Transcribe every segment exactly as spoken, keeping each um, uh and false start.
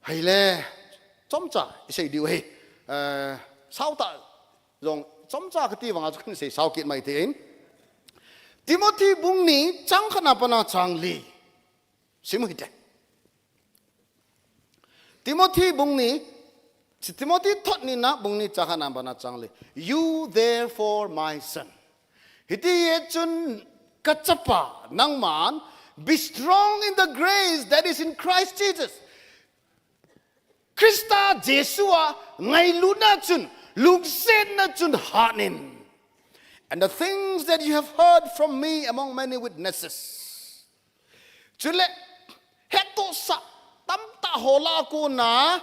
Ahile, chomcha, isei diu ahi. Eh, sao ta, jong, chomcha kati vanga chu kan sei sao kit mai thei in. Timothy bung ni, chang khatna pana chang li. Sim u hite. Timothy bung ni, si Timothy thot nina bung ni chang khatna pana chang li. You therefore, my son. Hiti e chun kachapa nangman, be strong in the grace that is in Christ Jesus. Krista Jesu a ngailutna chun, lungsetna chun hanin. And the things that you have heard from me among many witnesses. Chule, hettohsah tamtah ho lah a kona,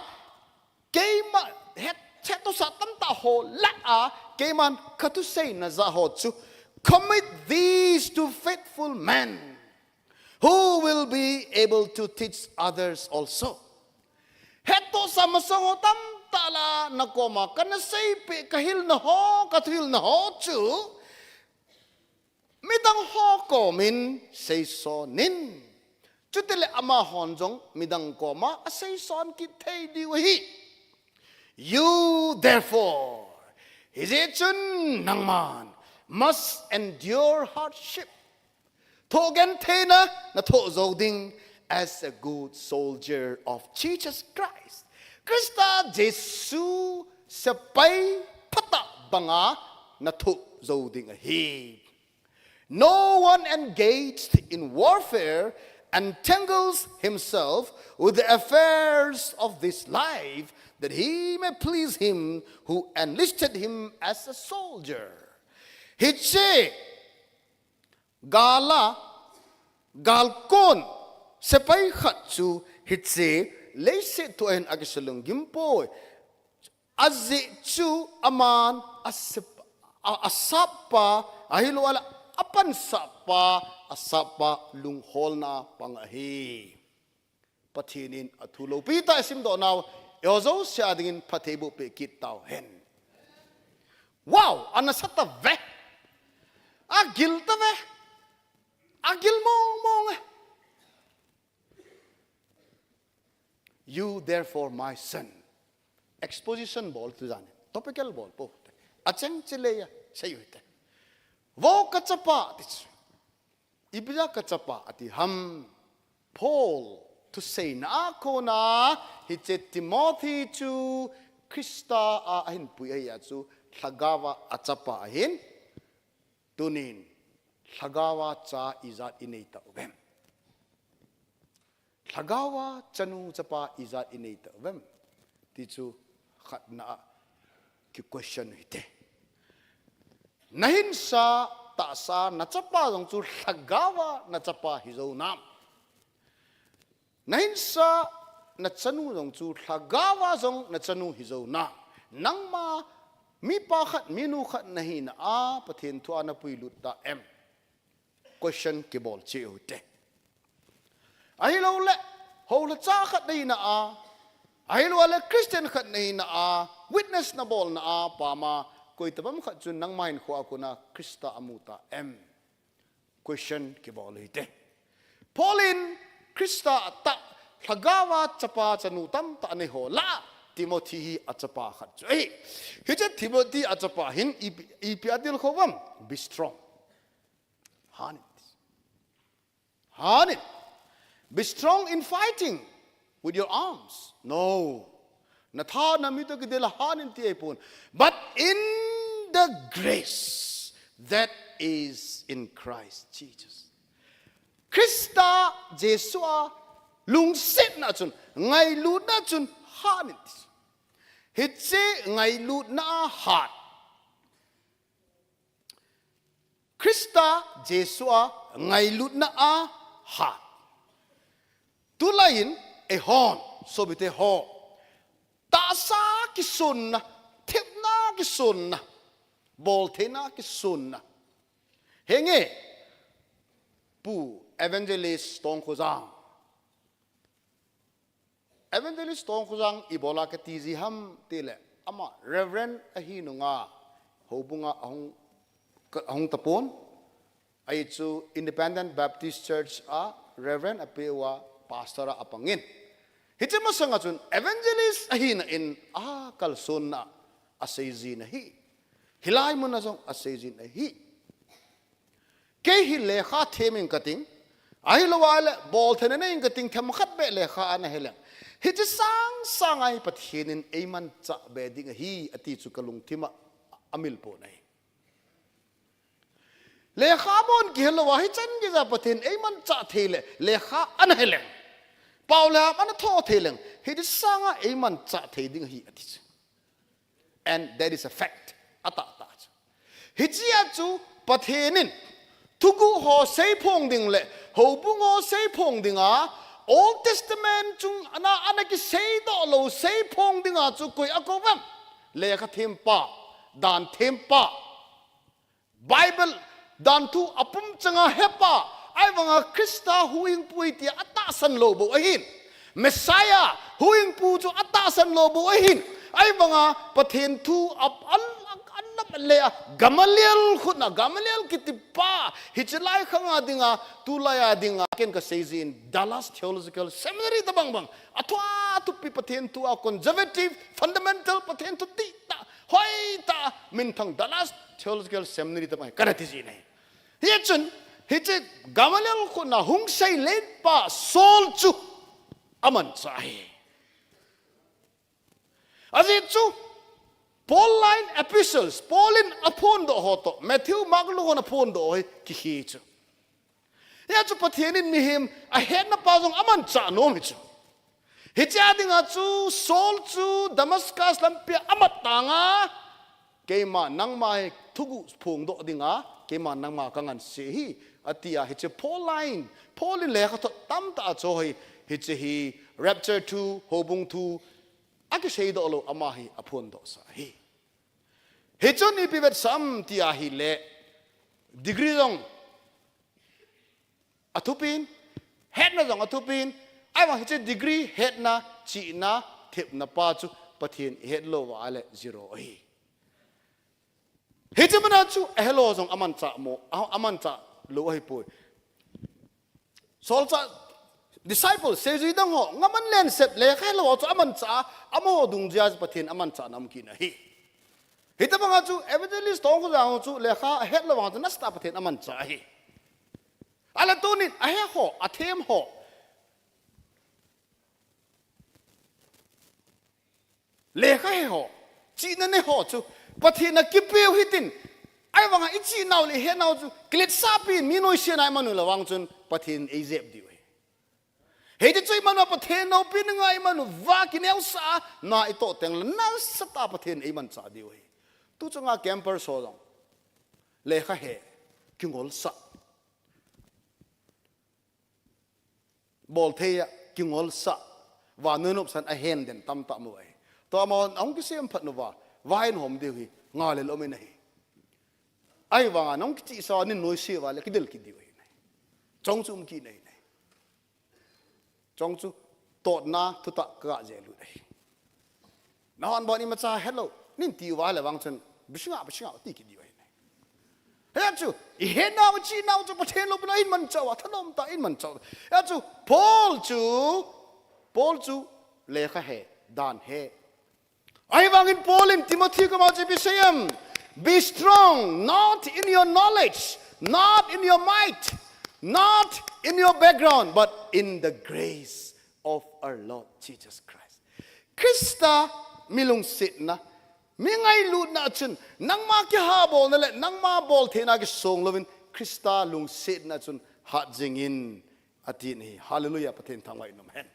keima, het, hettohsah tamtah ho lah a, keiman kathusei najah ho chu, commit these to faithful men who will be able to teach others also. Hettohsah masang ho tamtah lah a nakoma kana seipeh, kahilna ho, kathuhilna ho chu, midang ho komin seisonin. Chutile amahon jong midang koma aseison kit thei diu ahi. You therefore, hijeh chun nangman, must endure hardship. Thohgentheina nathoh jou ding as a good soldier of Jesus Christ. Krista Jesu sepai phatah banga nathoh jou ding ahi. No one engaged in warfare entangles himself with the affairs of this life, that he may please him who enlisted him as a soldier. Hiche gal a, galkon, sepai khat chu hiche leiset thu a hin akisalunggim poi. Ajeh chu aman asep-, a, asappa, ahilouleh apansahpa, asappa lungholna pang ahi. Pathen in athu loupi tah a isimdoh nau, eiho jouse a dingin phattheiboh peh kit tauhen. Wow, anasa tave. Agil tave. Agil mong mong e. You therefore, my son. Exposition bol tu jane. Topical bol po. Acheng chilei a, sei u hite. Vo kachapa ti chu. Ipi jeh a kachapa ati ham. Paul thuseina a kona hiche Timothy chu Krista a ahin pui ahi a chu lhagao a achapa ahin. Tunin lhagao a cha ijat inei tauvem. Lhagao a chanu chapa ijat inei tauvem. Ti chu khatna a ki question u hite. Nahinsa tahsa nachapa jong chu lhagao a nachapa hijou nam. Nahinsa nachanu jong chu lhagao a jong nachanu hijou nam. Nangma mipa khat, minu khat nahina a Pathen thu a napuilut ta em. Question kibol cheh u hite. Ahilouleh, houlhacha khat nahina a, ahilouleh Christian khat nahina a, witness nabolna a, pama, koi tobang khat chun nangma hinkho a kona Krista amu ta em. Question kibol u hite. Paul in Krista a tah lhagao a chapa chanu tamtah anei ho lah a Timothy hi achapa khat chu ahi. Hiche Timothy achapa hin ipi, ipi adilkhou vam. Be strong. Hanin. Hanin. Be strong in fighting with your arms. No. Natha namit toh kidel a hanin ti ahipon. But in the grace that is in Christ Jesus. Krista Jesu a lungsetna chun, ngailutna chun hanin ti. Hiche ngailutna a hat. Krista Jesu a ngailutna a hat. Tulai in eihon, sopite ho. Tahsa kisonna, thepna kisonna, boltheina kisonna. Henge, Pu Evangelist Tongkhojang. Evangelist Tongkhojang ibola kati ji ham tile, ama Reverend ahi nunga, houbunga ahung, ka-, ahung tapon, ahi chu Independent Baptist Church a Reverend apeh uva pastor a apangin. Hiche masanga chun evangelist ahina in akalsonna aseijin ahi. Hilai muna jong aseijin ahi. Kei hi lekha them ing kating, ahilouleh boltheina nei ing kating, themkhat beh lekha ana he leng, hiche sangsang a hi Pathen in eimanchah be ding ahi ati chu kalungthim a amil pon ahi. Lekha bon kihe louva hichan geiya Pathen eimanchah thei le lekha ana he leng, pao le ham ana tho thei leng, hiche sanga eimanchah thei ding ahi ati chu. And that is a fact. Atahtah chu. Hichea chu Pathen in thuguh ho seiphong ding le houbung ho seiphong dinga Old Testament chunga ana kiseidoh lou seiphong dinga chu koi akou vem? Lekha thempa, dan thempa, Bible dan thu apum changa hepa, ahivanga Christa huhhingpu ahi tia atahsan lou bou ahin, Messiah huhhingpu chu atahsan lou bou ahin, ahivanga Pathen thu a, a, a, a, le a Gamaliel khutna, Gamaliel kitipa, hiche lai khanga dinga, tulaiya dinga ken kaseijin Dallas Theological Seminary tabang bang, athu athupi Pathen thu a conservative, fundamental Pathen thu dihtah, hoitah a minthang Dallas Theological Seminary tabang kana tijin ahi. Hichun, hiche Gamaliel khutna hung seilenpa Saul chu amanchah ahi. Ajeh chu Pauline epistles, Paul in aphondoh ho toh, Matthew, Mark, Luke hon aphondoh ho hi kihe chu. Hia chu Pathen in mihem ahetnapa jong amanchah nom hi chu. Hichea dinga chu Saul chu Damascus lampia amat tanga, keima nangma hi thuguh phongdoh dinga keima nangma kanganse hi, atia hiche Pauline, Paul in lekhathot tamtah acho hi, hiche hi rapture thu, houbung thu akiseidoh lou ama hi aphondohsa ahi. Hichun ipi vetsah am tia ahile, degree jong athupin, hetna jong athupin, ahivang hiche degree, hetna, chihna, thepna pa chu Pathen ihet louva ahile zero ahi. Hiche mana chu ahelou jong amanchah mo, a, amanchah lou ahipoi. Solchah, disciple, seijui dang ho, ngaman lensep lekha helou ho chu amanchah, amaho dungjui a chu Pathen amanchahna um kit ahi. Hitobanga chu evangelist Tongkhoja ho chu lekha ahet lou vang chu nasatah a Pathen amanchah ahi. Ahile tunin ahe ho, athem ho, lekha he ho, chihna nei ho chu Pathen a kipeu hitin, ahivanga ichihnau le ihetnau chu kiletsahpi in mi noise na imanu le vang chun Pathen in eijep diu ahi. Hiti chu imanu a Pathen loupina ngai, imanu va kineosah a na itoh tengle nasatah a Pathen in eimanchah diu ahi. Tuchunga campers ho jong lekha he, kingolsah, bolthei a kingolsah, vannoi nopsan ahen den tamtah mu ahi. Tua amahon ahung kisem phat uva, va in hom diu hi ngalel um in ahi. Ahivanga nahung kichihsa uva nei noise uva le kidel kit diu ahi. Chong chu um kit ahi. Chong chu totna thutah kagah jeh lut ahi. Nahon bon imacha helou, nei ti uva le vang chun, bisinga, bisinga, ti kit diu ahi. Hia chu, ihetnau, ichihnau chu Pathen loupina in manchah uva, thanom tah in manchah uva. Hia chu, Paul chu, Paul chu, lekha he, dan he. Ahivangin Paul in Timothy koma chu ipi sei em, be strong, not in your knowledge, not in your might, not in your background, but in the grace of our Lord Jesus Christ. Christa mi lungsetna, mi ngailutna chun, nangma kihabolna le nangma boltheina kisong louvin, Christa lungsetna chun hat jingin, ati ahi. Hallelujah, Pathen thangvah in um hen.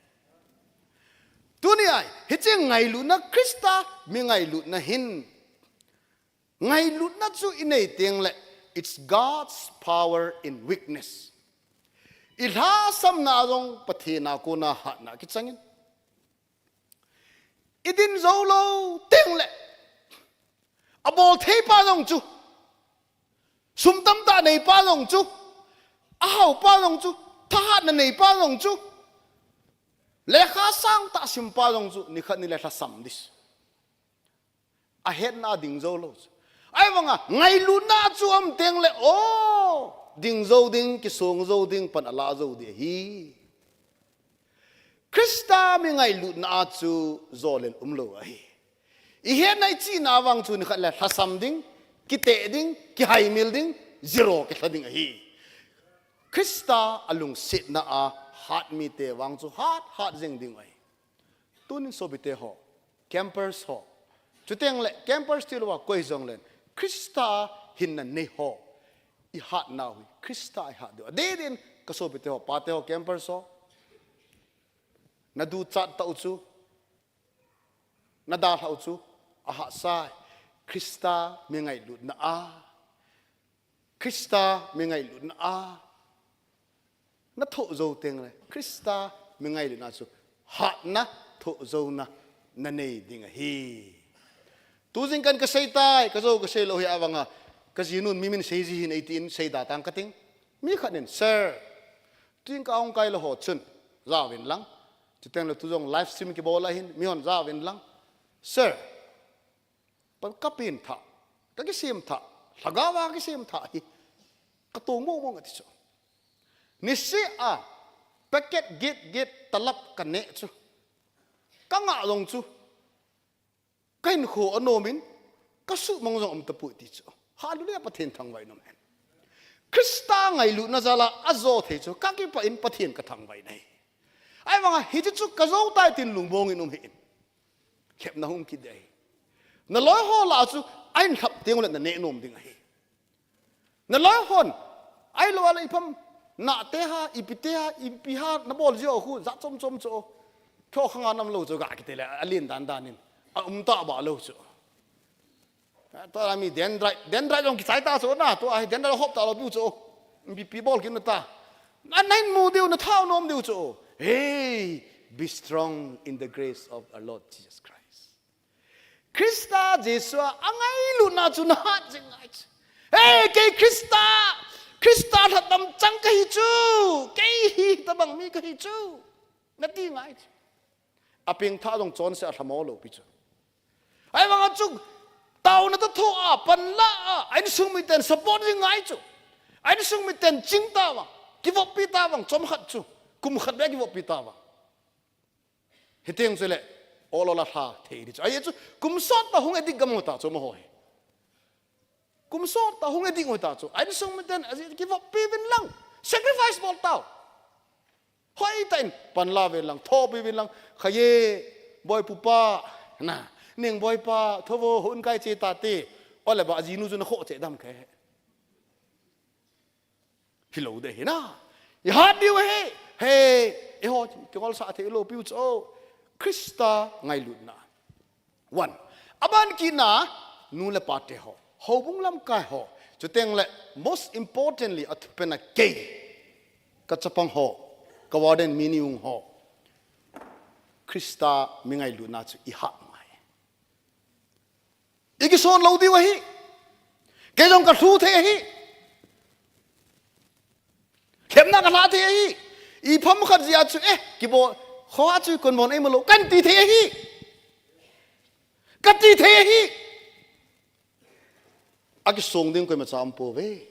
Tuni a, hiche ngailutna Christa mi ngailutna hin, ngailutna chu inei tengle, it's God's power in weakness. Ilhasamna jong Pathen a kona hatna kichangin. Idin jou lou tengle, abolthei pa jong chu, sum tamtah nei pa jong chu, ahao pa jong chu, thahatna nei pa jong chu, lekha sangtah sim pa jong chu, nikhat nile lhasam ding. Ahetna a ding jou lou chu. Ahivanga, ngailutna chu um tengle, o, ding jou ding, kisong jou ding, pan alah jou ding ahi. Christa mi ngailutna a chu jolel umlou ahi. Ihetna ichihna vang chu nikhat le lhasam ding, kiteh ding, kihaimil ding, zero kilha ding ahi. Christa alungsetna a hat mite vang chu hat, hat jeng ding ahi. Tunin sopite ho, campers ho, chuteng le campers tilou a koi jongle, Christa hinna nei ho, ihatna u hi Christa ihat diu. Adeh din kasopite ho, pate ho, campers ho, naduchat tau chu, nadalhau chu ahahsa e. Christa mi ngailutna a, Christa mi ngailutna a nathoh jou teng le, Christa mi ngailutna chu hatna, thohjouna nanei ding ahi. Tujingkah in kasei tai, kajou kasei lou hi avanga, kajinun mi min seiji hin eitin seida tang kating. Mi khat in, "Sir, tujingkah a hung kailou ho chun jaovin lang. Chuteng le tujong live stream kibol ahin, mihon jaovin lang. Sir, pan kapen thah, kakisem thah, lhagao a kisem thah hi katong mong mong," ati chu. "Niseh a packet get get talap kaneh chu, kangah jong chu kahinkho anomin, kasuhmang jong aum tapoi," ti chu. Hallelujah, Pathen thangvah in um hen. Christa ngailutna jal a ajo thei chu kakipah in Pathen kathangvah in ahi. Ahivanga hiche chu kajou tai tin lungmong in um hih in. Lhepna hung kit ding ahi. Naloi ho lah a chu ahin lhap teng ule naneh nom ding ahi. Naloi hon, ahilou le ipi ham, nate ha, ipi te ha, ipi ha nabol jiu khu, jat chom chom chu. Tho khanga nam lou chu ga kiti le, alen dan dan in, aum tah ba lou chu. Tua mi dendrite, dendrite jong kichai ta chu na, tua hi dendrite hop talou piu chu. Ipi ipi bol kit na ta. Na, nahin mu diu, nathau nom diu chu. Hey, be strong in the grace of our Lord Jesus Christ. Christa Jesu a angailutna chu nahat jing ngai chu. Hey, kei Christa, Christa lhatam chang kahi chu. Kei hitobang mi kahi chu, nati ngai chu. Apeng thah jong chonse a lhamo lou pi chu. Ahivanga chu, taona toh thoh a, panla a, a insung miten support jing ngai chu. A insung miten ching tavang, kivoppi tavang, chomkhat chu, kum khat beh kivoppi tavang. Hiteng chule, ol ol a lha thei di chu. Ahi chu, kum sot tah hung addict gam u ta chu amaho hi. Kum sot tah hung addict u ta chu. A insung miten, ajeh kivoppi uvin lang. Sacrifice bol tau. Hoitah in, panla uvin lang, thopi uvin lang. Khaye, Boipu pa, na, Neng Boipa, thovo, hung kai che tate. Ole ba, ajinu chu nakhoh che dam khe. Hilou ding ahi na. Ihat diu ahi. He, eiho, kingolsah thei lou piu chu. Christa ngailutna. One. Aban kit na, nu le pa te ho. Houbung lamkai ho. Chuteng le, most importantly, athupen a kei, kachapang ho, ka warden Mini Ung ho. Christa mi ngailutna chu ihat ngai. Ikison lou diu ahi. Kei jong kalhu thei ahi. Lhepna kalha thei ahi. Ipi ham khat jeh a chu, eh, kibol, kho a chu kon bon ei malou, kan ti thei ahi. Kati thei ahi. Akisong ding koima cha um pouve.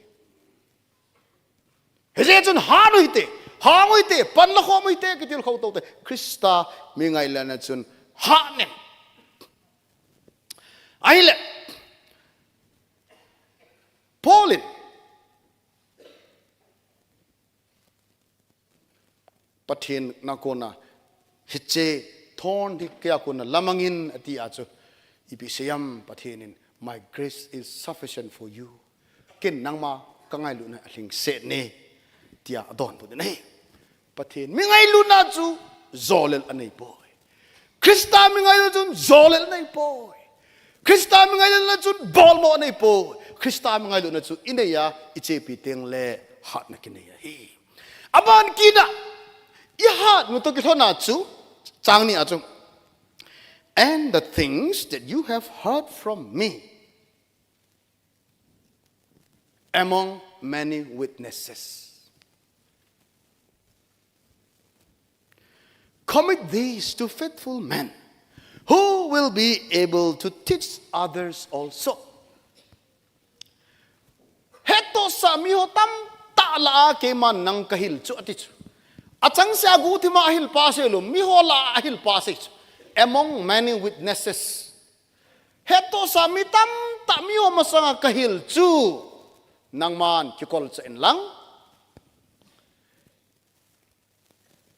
Hijeh chun hat u hite, hang u hite, panla khom u hite, kitilkhou tou te. Christa mi ngailutna chun hat in. Ahile, Paul in Pathen a kona, hiche thorn hi kei a kona lamang in ati a chu, ipi asei em, Pathen in, "My grace is sufficient for you." Ken nangma ka ngailutna alhingset e, tia adonbut in ahi. Pathen mi ngailutna chu jolel anei poi. Christa mi ngailutna chun jolel anei poi. Christa mi ngailutna chun bolmo anei poi. Christa mi ngailutna chu inei a, ichepi teng le hatna kinei ahi. Aban kit na, ihat u toh kilhon a chu, chang ni a chu, "And the things that you have heard from me among many witnesses, commit these to faithful men who will be able to teach others also." Hettohsah mi ho tamtah lah a keiman nang kahil chu ati chu. Achangseh a guhthima ahil pa asei lou, miho lah a ahil pa asei chu. Among many witnesses. Hettohsah mi tamtah miho masanga kahil chu, nangman kikolchah inlang.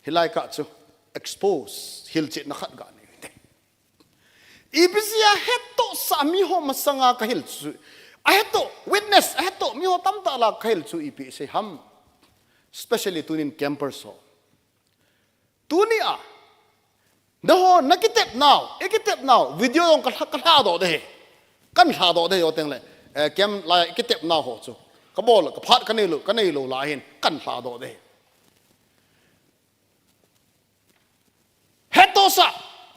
Hilai kah chu expose, hilchetna khat ganei u hite. Ipi jeh a hettohsah miho masanga kahil chu, ahettoh, witness, ahettoh miho tamtah lah a kahil chu ipi sei ham. Especially tunin campers ho. Tunia, nangho nakitepnau, ikitepnau video jong kalha, kalhadoh ding ahi. Kan lhadoh ding ahi, jou tengle, eh, camp lai kitepnau ho chu, kabol, kaphat kanei lou, kanei lou lah hin kan lhadoh ding ahi. Hettohsah,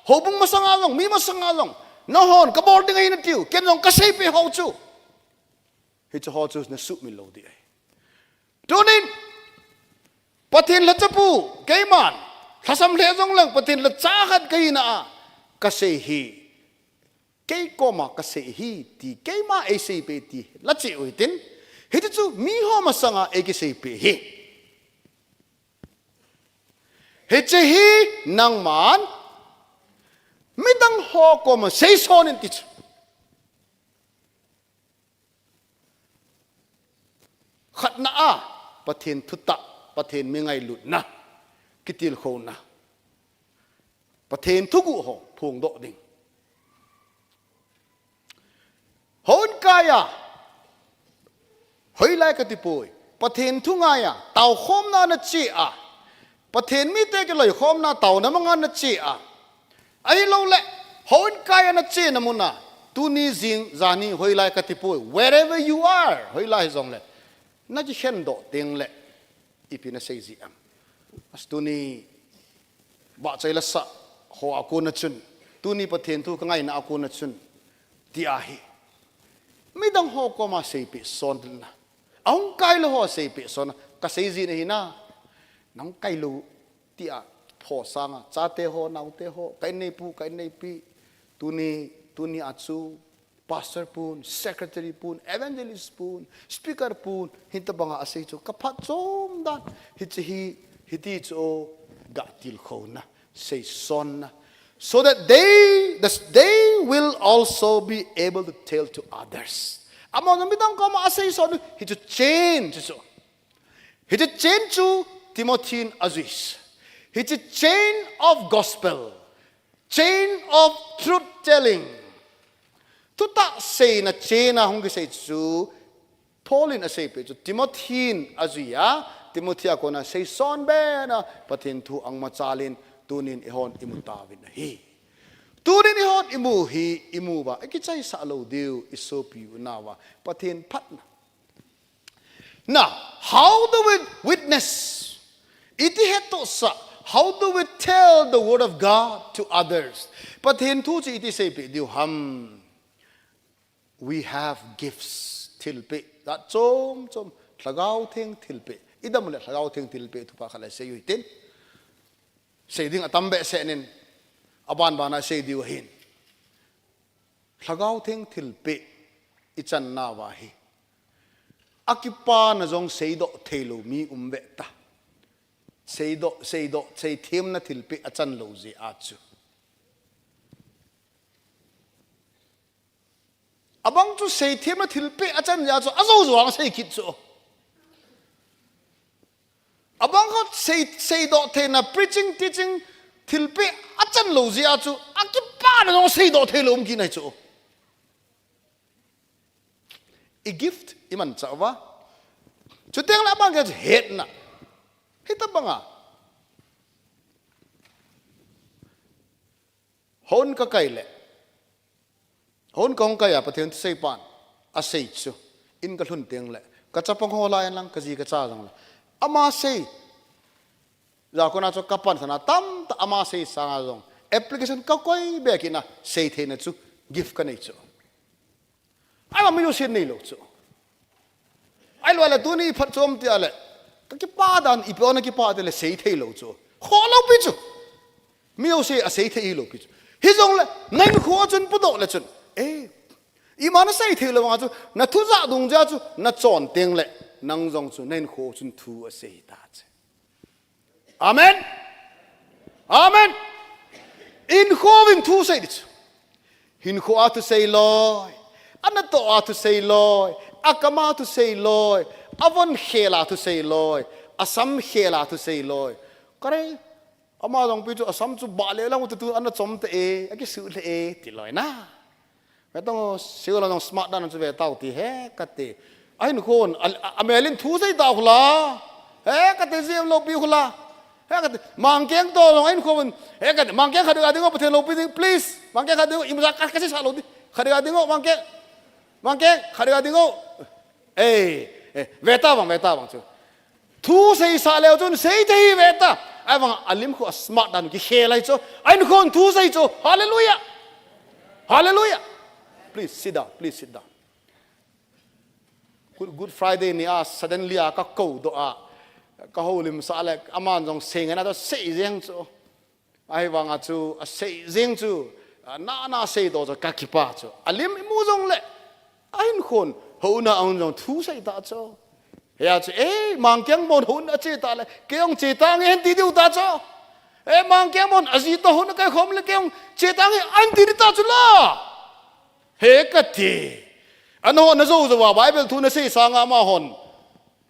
houbung masanga jong, mi masanga jong, nanghon kabol ding ahi natiu, ken jong kaseipeh hou chu, hiche ho chu nasuhmil lou ding ahi. Tunin, Pathen lhachapu, keiman, lhasam lheh jongleng Pathen lhacha khat kahina a, kasei hi, kei koma kasei hi ti, keima eiseipeh ti, lhacheh u hitin, hiti chu miho masanga eikiseipeh hi. Hiche hi nangman midang ho koma seison in ti chu. Khatna a, Pathen thutah, Pathen mi ngailutna, kitilkhouna, Pathen thuguh ho phongdoh ding. Houin kaiya, hoilai katipoi, Pathen thu ngaiya taokhomna nache a, Pathen mite kiloikhomna taona manga nache a, ahiloule, houin kaiya nachena muna, tuni jing jani hoilai katipoi, wherever you are, hoilai hijongle, nakikhendoh tengle, ipi nasei ji em? As tuni, vahchoi lasah ho a kona chun, tuni Pathen thu kangaina a kona chun, ti ahi. Midang ho koma seipeh sonna, ahung kailou ho seipeh sonna, kasei jin ahi na, nahung kailou tia, pho sanga, chate ho, naote ho, ka inneipu, ka inneipi, tuni, tunia chu, pastor pun, secretary pun, evangelist pun, speaker pun, hitobanga asei chu kaphatchom dan, hiche hi, hiti chu, gatilkhouna, seisonna, so that they, the, they will also be able to tell to others. Amahon midang koma aseison u, hichu chain chu chu. Hiche chain chu Timothy in ajui. Hiche chain of gospel, chain of truth telling, thutah seina chain a hung kisei chu, Paul in aseipeh chu Timothy in ajui a, Timothy a kona seison bena Pathen thu angmachal in tunin eihon imu tauvin ahi. Tunin eihon imu hi, imu uva ikichaisah lou diu, isopi unauva Pathen phatna. Now, how do we witness? Iti hettohsah, how do we tell the word of God to others? Pathen thu chu iti seipeh diu ham? We have gifts, thilpeh, jat chom chom, Lhagao Theng thilpeh. Idam le Lhagao Theng thilpeh thupha khat le sei u hitin. Sei ding atam behseh in, aban bana sei diu ahin. Lhagao Theng thilpeh ichan nauva hi, akipana jong seidoh theilou mi um ve ta. Seidoh, seidoh, seithemna thilpeh achan lou jeh a chu. Abang chu seithemna thilpeh achan jeh a chu, ajou jou a asei kit chu. Abang khat sei, seidoh theina, preaching, teaching, thilpeh achan lou jeh a chu, akipana jong seidoh theilou um kit ahi chu. I gift imanchah uva. Chuteng le abang khat chu hetna. Hitobanga. Houin kakai le, houin kahung kai a Pathen thusei pan asei chu, in kalhun teng le, kachapang ho lai inlang, kaji kacha jong le, ama sei, ja kona chu kapan sana tamtah ama sei sanga jong, application kakoi be kit na, sei theina chu, gift kanei chu. Ahivang mi jousen neilou chu. Ahilou le tuni phatchom tia le, kakipah dan ipi a nakipah tile sei theilou chu. Kholou pi chu. Mi jouse asei thei hilou pi chu. Hijongle, nahinkho chun pudoh le chun, eh, ima nasei theilou vanga chu, nathu jah dung jeh a chu, nachon teng le, nang jong chu, nahinkho chun thu asei ta chu. Amen. Amen. Inkhon thu sei di chu. Hinkho a thu sei loi. Anatoh a thu sei loi. Akam a thu sei loi. Avon khel a thu sei loi. Asam khel a thu sei loi. Kare, ama jong pi chu asam chu ba le lang tu tu ana chom te e, akisuh le e, ti loi na. Ve tong, siu la jong smart dan chu ve tau ti he kati. Ahin khon, a, a, amelin thu sei tau khula. He kati, jim lo pi khula. He kati, mangkeng to jong ahin khon. He kati, mangkeng khat ga ding o, Pathen lo pi ding, please. Mangkeng khat ding o, imza ka, kasi sa lo di. Khat ga ding o, mangkeng. Mangkeng, khat ga ding o. Eh, eh, ve ta bang, ve ta bang chu. Thu sei sa leu chun sei thei ve ta. Ahivang alim khu a smart dan kikhel ahi chu. Ahin khon thu sei chu. Hallelujah. Hallelujah. Please sit down. Please sit down. Good, Good Friday ni a suddenly a ka kou doh a. Ka houlim sa le aman jong sei ngen a to sei jeng chu. Ahivang a chu, asei jing chu, a, na, na sei to chu, ka kipa chu. Alim imu jong le, ahin khon, hona ahung jong thu sei ta chu. Hea chu, eh, mangkeng mon hona che ta le, kei jong che ta nge hen ti diu ta chu. Eh, mangkeng mon, aji to hona kai khom le, kei jong che ta nge an ti di ta chu la. He kati. Ano na jo jo a Bible thu na sei sanga ama hon.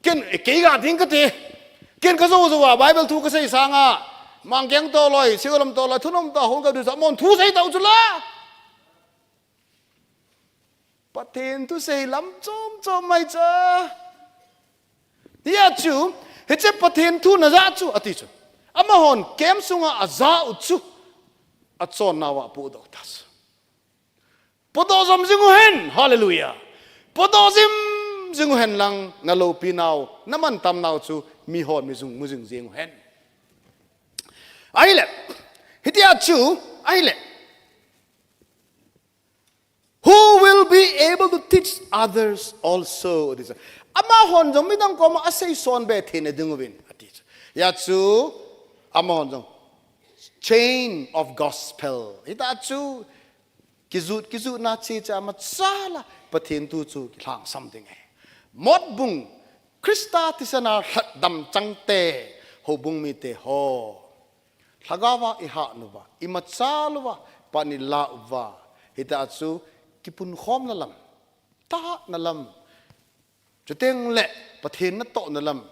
Ken, eh, kei ga ding kati. Ken ka jo jo a Bible thu ka sei sanga. Mangkeng to loi, siulam to loi, thunom to hung ka du sa mon thu sei tau chu la. Pathen thu sei lam chom chom mai cha. Hia chu, hiche Pathen thu na ja chu, ati chu. Ama hon kem sunga aja u chu. Achon nawa pu do ta chu. Podoh jom jing u hen. Hallelujah. Podoh jim jing u hen lang, na lopi nau, na mantam nau chu, mi hon mi jung, mu jing jing u hen. Ahile, hitia chu, ahile. Who will be able to teach others also. Ati chu. Ama hon jong midang koma asei son be thei na ding uvin. Ati chu. Hia chu, ama hon jong. Chain of gospel. Hita chu, Kijut, kijutna chi cha ma cha la Pathen thu chu kilhangsam ding e. Motbung Christa thisan a lhatdam changte houbung mite ho. Lhagao va i hah uva, i machal uva, pan i la uva. Hita chu kipunkhomna lam, tahatna lam, Chuteng le Pathen natohna lam.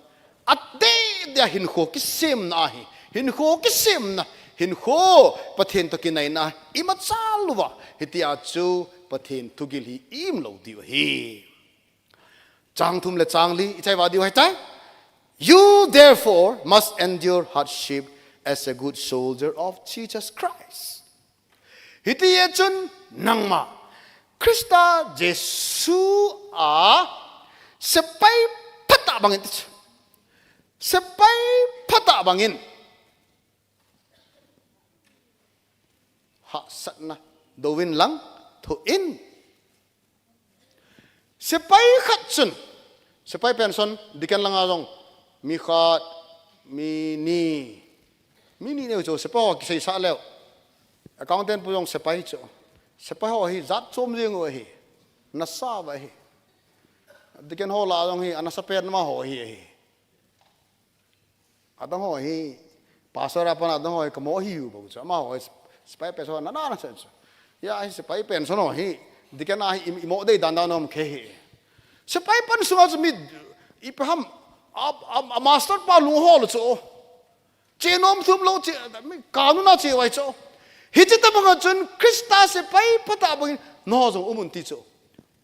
Adeh dia hinkho kisemna ahi. Hinkho kisemna. Hinkho Pathen to kinaina ahi. I machal uva. Hitia chu Pathen thugil hi i um lou diu ahi. Chang thum le chang li, i chai va diu ahi tai. You therefore must endure hardship as a good soldier of Jesus Christ. Hiti e chun nangma Christa Jesu a sepai phatah bangin, sepai phatah bangin hahsatna douvin lang thoh in. Sepai khat chun, sepai pension, deacon langa jong, mi khat, mi ni, mi ni neu chu, sepai ho kisei sah leu. Accountant pu jong sepai chu. Sepai ho hi jat chom jing u ahi. Nasa uva ahi. Deacon ho lah a jong hi, anasa pen ma ho hi ahi. Adang ho hi, pastor a pat a adang ho hi, kamo hi u bou chu. Ama ho hi, sepai pension na na na chu. Ya hi sepai pension ho hi, deacon a hi, i, imo dei dan dan um khe hi. Sepai pan sunga chu mi, ipi ham, a, a, a master pa lung hol chu. Che nom thum lou che, mi kanun a che uva chu. Hiche tabang a chun Christa sepai phatah bangin, nangho jong um un ti chu.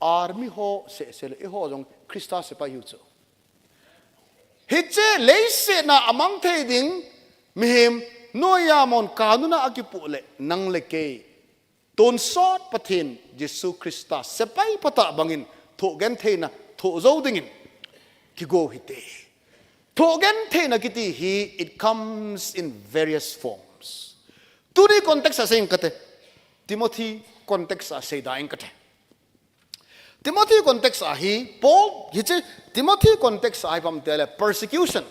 Army ho seh seh le, eiho jong Christa sepai hiu chu. Hiche leiset a amang thei ding mihem noiya mon kanun a akipoh le nang le kei. Tonsot Pathen Jesu Christa sepai phatah bangin thoh gentheina thoh jou dingin kigo hite. Thoh gentheina kiti hi it comes in various forms. Tuni context a sei ing kate. Timothy context a sei da ing kate. Timothy context a hi, Paul, hiche Timothy context a hi pam tele persecution.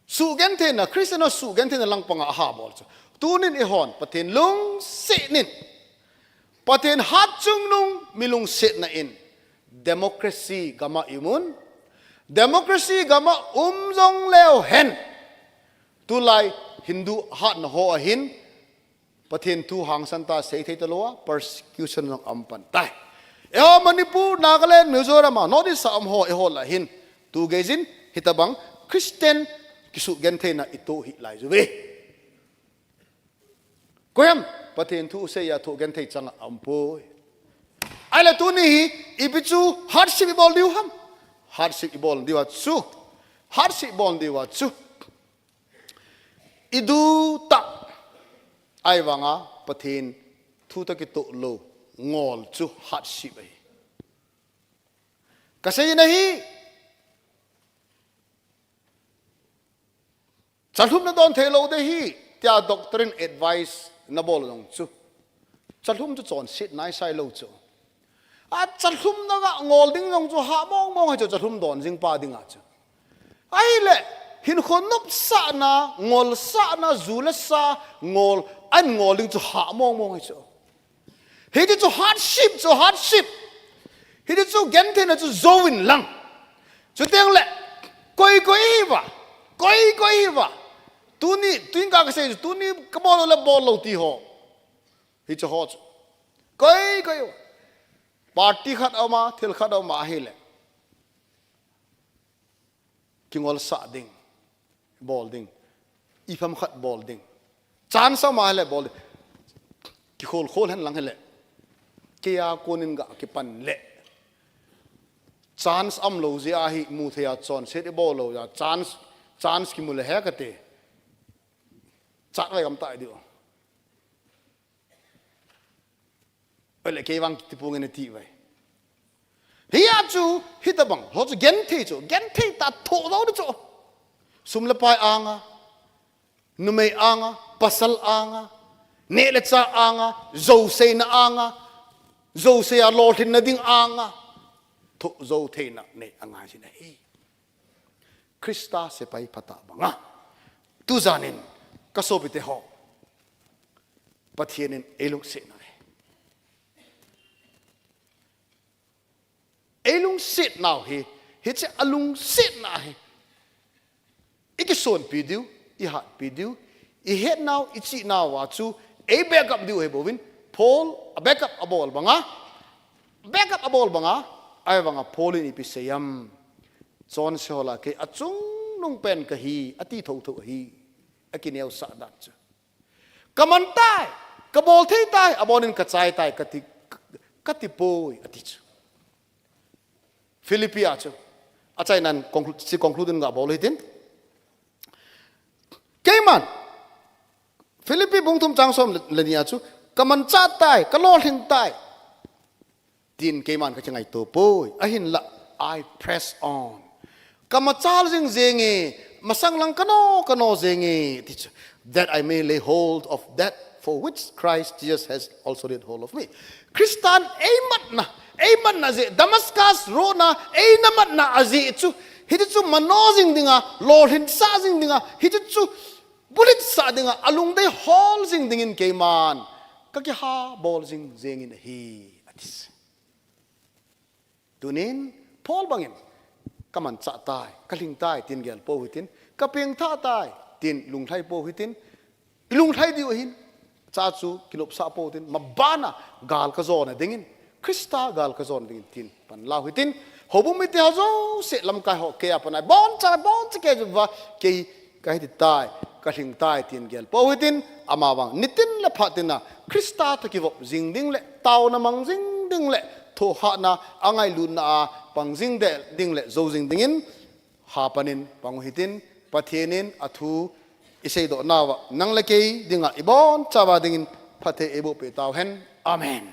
Suhgentheina, Christian ho suhgentheina langpanga aha bol chu. Tunin eihon, Pathen lungsetnin. Pathen hatchungnung mi lungsetna in. Democracy gama i um un. Democracy gam a um jong leu hen, tulai Hindu hatna ho ahin, Pathen thu hangsan ta sei thei talou a, persecution jong aum pan tai. Eiho Manipur, Nagaland, Mizoram a, North East a um ho, eiho lah hin, tu geiyin, hitabang Christian kisugentheina ito hih lai uve. Koiham, Pathen thu sei a thu genthei chang a um poi. Ahile tuni hi, ipi chu hardship ibol diu ham? Hardship ibol diu a chu. Hardship ibol diu a chu. Idu tah. Ahivanga Pathen thu toh kitoh lou ngol chu hardship ahi. Kasei na hi. Chalhum nadon thei lou ding ahi, tia doctor in advice nabol jong chu. Chalhum chu chonset naisai lou chu. A chalhum naga ngol ding jong chu hah mong mong ahi chu chalhum don jing pa dinga chu. Ahile, hinkho nopsahna, ngolsahna, ju le sa, ngol, ahin ngol ding chu hah mong mong ahi chu. Hiti chu hardship, chu hardship. Hiti chu gentheina chu jou in lang. Chuteng le, koi koi hiva, koi koi hiva. Tuni, tuin ka kasei chu, tuni kabol lou le bol lou ti ho. Hichu ho chu. Koi koi hiva. Party khat aum a, thil khat aum a ahile. Kingolsah ding, bol ding, ipi ham khat bol ding. Chance aum a hile bol ding. Kikhol khol hen lang hile. Kei a konin ga kipan le. Chance aum lou jeh a hi mu thei a chonset ibol lou a chance, chance kimu le he kati. Chatvai gam tai diu. Ole kei vang tipung in ati vai. Hia chu, hitabang, ho chu genthei chu, genthei tah thoh lou di chu. Sum le pai anga, numei anga, pasal anga, neh le chah anga, jouseina anga, jousei a lolhinna ding anga, thoh jou theina nei angai jin ahi. Christa sepai phatah banga. Tujan in, kasopite ho. Pathen in eilungset nau hi. Eilungset nau hi, hiche alungset nau hi. Ikisonpi diu, ihatpi diu, ihet nau, ichih nau a chu, ei back up diu ahi bouvin, Paul a back up abol banga, back up abol banga, ahivanga Paul in ipi seiyam. Chonse ho lah a kei achungnung pen kahi, ati thotho ahi, akineosah dan chu. Kaman tai, kabol thei tai, abonin kachai tai, kati, kati poi, ati chu. Philippi a chu. Achainan conclu-, si conclude in gabol hitin. Keiman, Philippi bung thum chang som le, le ni a chu, kamanchah tai, kalolhing tai. Tin keiman kakingaito poi. Ahinlah, I press on. Kamachal jing jenge, masang lang kano, kano jenge, ti chu. That I may lay hold of that for which Christ Jesus has also laid hold of me. Christan eimatna, eimatna jeh, Damascus road na, eina matna ajeh chu. Hiti chu mano jing dinga, lolhinsah jing dinga, hiti chu bulhitsah dinga, alungdei hol jing dingin keiman kakihabol jing jengin ahi, ati. Tunin, Paul bangin, kamanchah tai, kalhing tai, tin gel pou hitin, kapengthah tai, tin lunglhai pou hitin, ilunglhai diu ahin, cha chu kinopsah pou hitin, mabana gal kajona dingin, Christa gal kajona dingin, tin panla u hitin, houbung mite ho jouse lamkai ho, kei a panai, boncha, boncha kei uva, kei Kahi tai, kalhing tai, tin gel pou hitin, amavang nitin le phat tina, Christa toh kivop jing ding le, taona mang jing ding le, thohhatna, angailutna a, pang jing ding le, jou jing dingin, hapanin, pang u hitin, Pathen in, athu, iseidoh nauva, nang le kei dinga, ibonchauva dingin, phatthei eiboh peh tauhen. Amen.